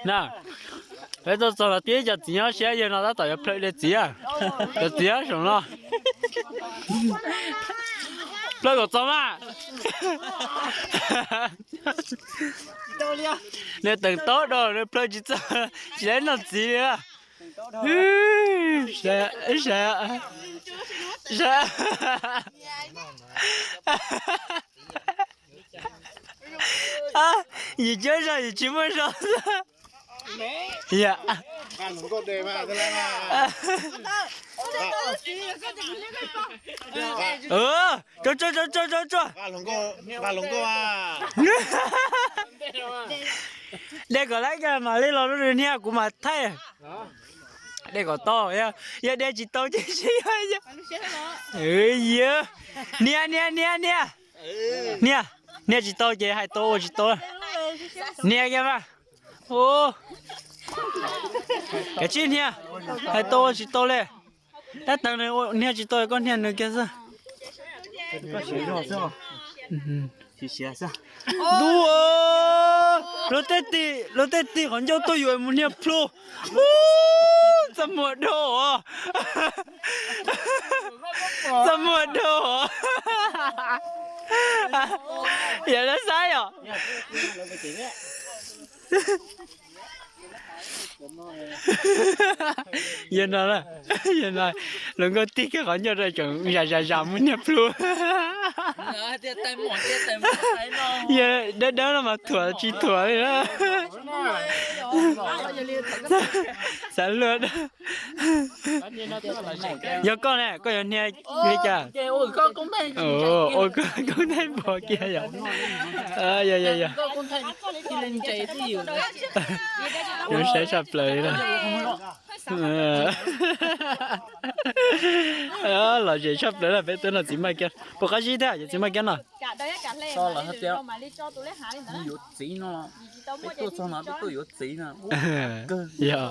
Na, peb tuaj txog los tib cov txiv nyob siab yawg no tab tom yuav plhaw de txiv. Cov txiv saum no. Plhaw kom txog mas. Nws teem taub do nws plhaw tsis txog, tsis tau noj txiv li. Yim cuab zog yim tsis muaj zog. Tso tso tso tso tso. De kom lab, mam li los rau nws hnia kuv mam thaij. De kom tau, yog de tsis tau ces sib yog. Hnia hnia hnia hnia. Hnia, hnia tsis tau ces hais tau ua tsis tau. Hnia kiag mas. Kav tsij hnia, hais tau ua tsis tau li. Tab tag nws hnia tsis tau koj hnia nws kiag xwb. Ntuj, luag tej tim, luag tej tim qhov ncauj tuaj yuav mus hnia plhu. Txaj muag dhau os. Txaj muag dhau os. Yog lawv xav yom. Yog no, yog no, luag nkauj tig kiag qhov ncauj rau tseem zam zam zam mus hnia plhu. Yog dawb dawb no mas thuam tsis thuam li na. Xav luag. Yog koj ne, koj yuav hnia li cas? Ua koob thaij pov kiag yom. Yog yog yog. Yuav saib tshaj plaws li na. Lom zem tshaj plaws na, peb tuaj noj txiv Maj Kiab. Puas qab zib thiab yog txiv Maj Kiab no? Yog,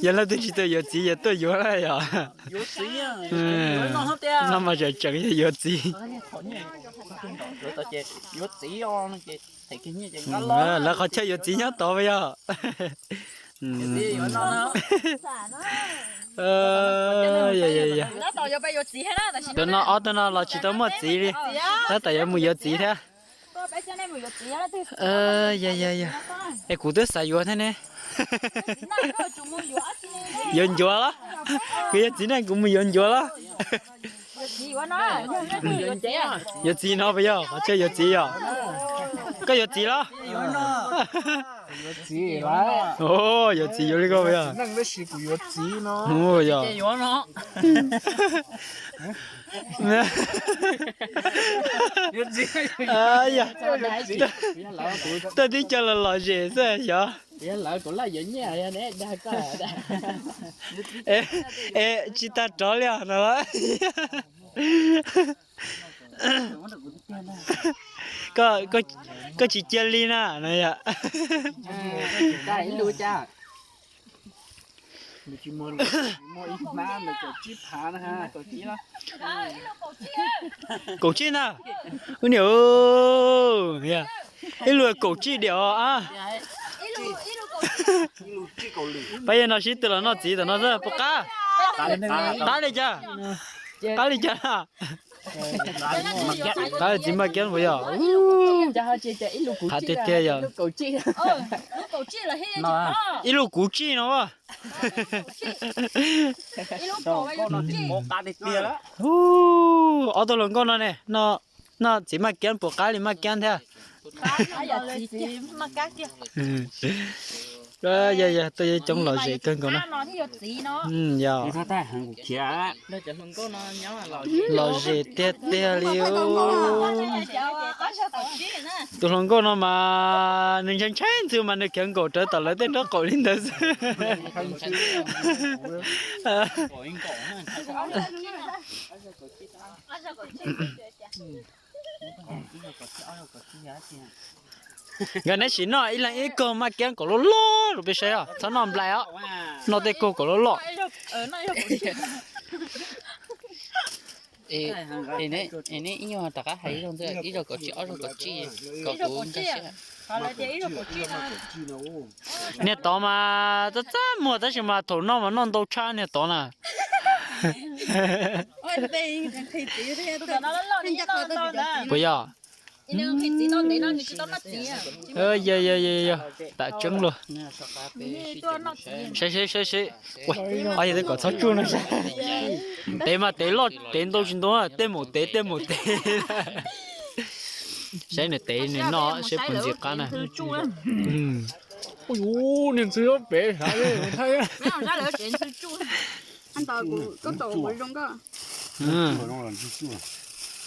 yog leej twg tsis tau yuav txiv yog tuaj yuav na yog. Noj mas tseem tseem yog yuav txiv. Lawv qhov chaw yuav txiv nyob tod yog. Tus no ob tug no los tsis tau muaj txiv li, tab tom yuav mus yuav txiv thiab. Yog yog yog, es kuv twb xav yuav thiab ne. Yuav ncuav los? Kuv yog txiv ne, kuv mus yuav ncuav los? Yuav txiv no puas yog? Qhov chaw yuav txiv yog? Koj yuav txiv los? Yuav txiv yuav li koj puas yog? Yog. Tuaj tib co los lom zem xwb xyov. Es tsis tag rov li os no. Koj tsis cia li na no yom. Kaum tsib ntag. Ub niam, ib lub kaum tsib diam os. Pab yawg no sib tw los noj txiv tam no xwb puas qab? Qab li cas? Qab li cas? Qab txiv Maj Kiab puas yog? Qab tiag tiag yog. Ib lub kuv tsij no. Ob tug hluas nkauj no ne, noj txiv Maj Kiab puas qab li Maj Kiab thiab? Yog yog, tuaj coob lom zem kawg nkaus na. Yog. Lom zem tiag tiag li. Tus hluas nkauj no mas nws ntshai ntshai ntxhw mas nws khiav nkaum rawv tom lawv tej nraub qaum li ntawd xwb. Nkawd neb sim noj ib leeg ib kaug Maj Kiab kaum loj loj rau peb saib os, txhob noj nplai os, noj tej kaug kaum loj loj. Es neb ib nyuag rov qab hais ib zaug ntxiv, ib zaug kaum tsib, ob zaug kaum tsib, kom kuv nkag siab. Niag tod mas txaj txaj muag tab sis mas thaum noj mas noj ntau tshaj niag tod na. Puas yog? Yog yog yog yog, tam tseeb luag. Saib saib saib saib. Ua, yog tej kom txhob tsuj no saib. Tev mas tev loj tev ntau tsis ntau, tej maum tev tej maum tev. Saib nws tev nws noj saib puas ntxim qab na. Ua, niag ntxwg ob pem sav thaib.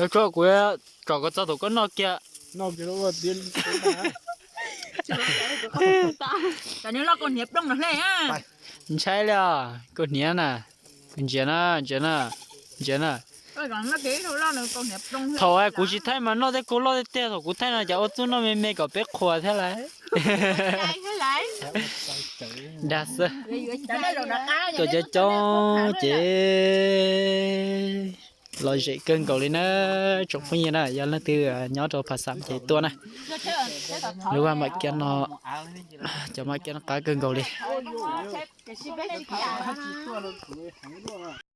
Koj tso kuv tsom koj txog thaum koj noj kiag. Ntshai li os, kaus hniav na, ntsia na, ntsia na, ntsia na. Thaum kuv tsis thaij mas noj tej kaus loj tiag tiag, thaum kuv thaij no cas ua txuj noj me me kom peb qhuas thiab lawm. Dag xwb. Tuaj coob coob ces lom zem kawg nkaus li na. Tsoom phooj ywg na, yog leej twg nyob rau Pha Xam ces tuaj na. Lub vaj mam kiab no, cov mam kiab no qab kawg nkaus li.